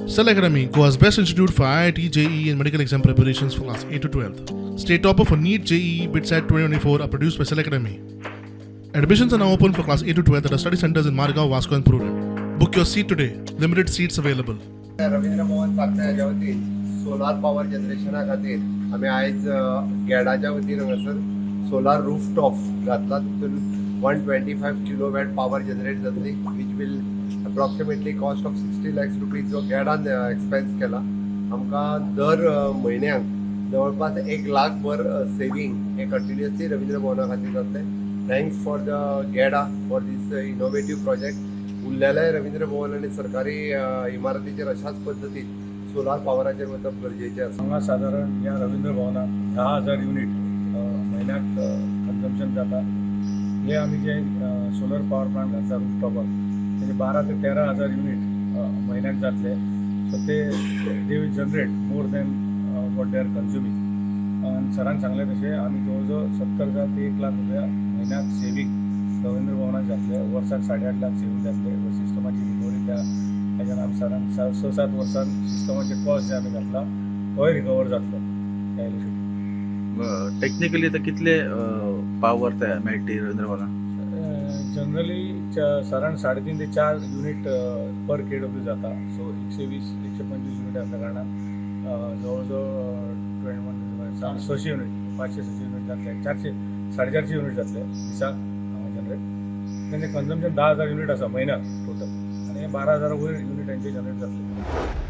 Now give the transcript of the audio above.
Cell Academy, Goa's best institute for IIT, JEE, and medical exam preparations for class 8 to 12. State topper for NEET, JEE, BITSAT 2024 are produced by Cell Academy. Admissions are now open for class 8 to 12 at our study centers in Margao, Vasco, and Prudent. Book your seat today. Limited seats available. Ravindra Bhavan साखळे हाच्या वतीन सोलार power जनरेशना खातीर आमी आयज गेडाच्या वतीन हांगासर सोलार rooftop घातला. तितून 125 kilo watt power generate जातली, which will approximately cost of 60 lakhs rupees जो गेडान एक्सपेन्स केला. आमकां दर म्हयन्याक जवळपास 1 लाख भर सेवींग हे कंटिन्युअसली रवींद्र भवना खातीर जातलें. Thanks for the GEDA for this innovative project. उरलेले रवींद्र भवन आनी सरकारी इमारतीचेर अशाच पद्दतीन सोलार पॉवराचेर वचप गरजेचें आसा. हांगा सादारण ह्या रवींद्र भवनाक 10,000 युनीट म्हयन्याक कन्जम्पशन जाता. हे आमी जे सोलर पॉवर प्लांट घातला रुफटॉपार, तेजे 12 ते 13 हजार युनीट म्हयन्याक जातले. सो ते they will generate more than what they are consuming. आनी सरान सांगलें तशें आमी जवळ जवळ 70,000 ते 1 लाख रुपया म्हयन्याक सेवींग रवींद्र भवनाक जातले. वर्साक 8.5 लाख सेवींग जातले. सिस्टमाची रिकवरी त्या हेज्यान आमी सादारण 6-7 वर्सान सिस्टमाचे कॉस्ट जे आमी घातला तोय रिकवर जातलो त्या इलेक्ट्रिसिटी. टेक्निकली आता कितले पावर ते मेळटी रवींद्र भवनाक? जनरली सादारण 3.5 ते 4 युनीट पर केडब्ल्यू जाता. सो 120, 125 युनीट आसल्या कारणान जवळ जवळ 21, 600 युनीट, 500-600 युनीट जातले. 400, 450 युनीट जातले दिसाक हांगा जनरेट. तेंचें कन्जम्पशन 10,000 युनीट आसा म्हयन्याक टोटल आनी 12,000 वयर युनीट हेंचे जनरेट जातले.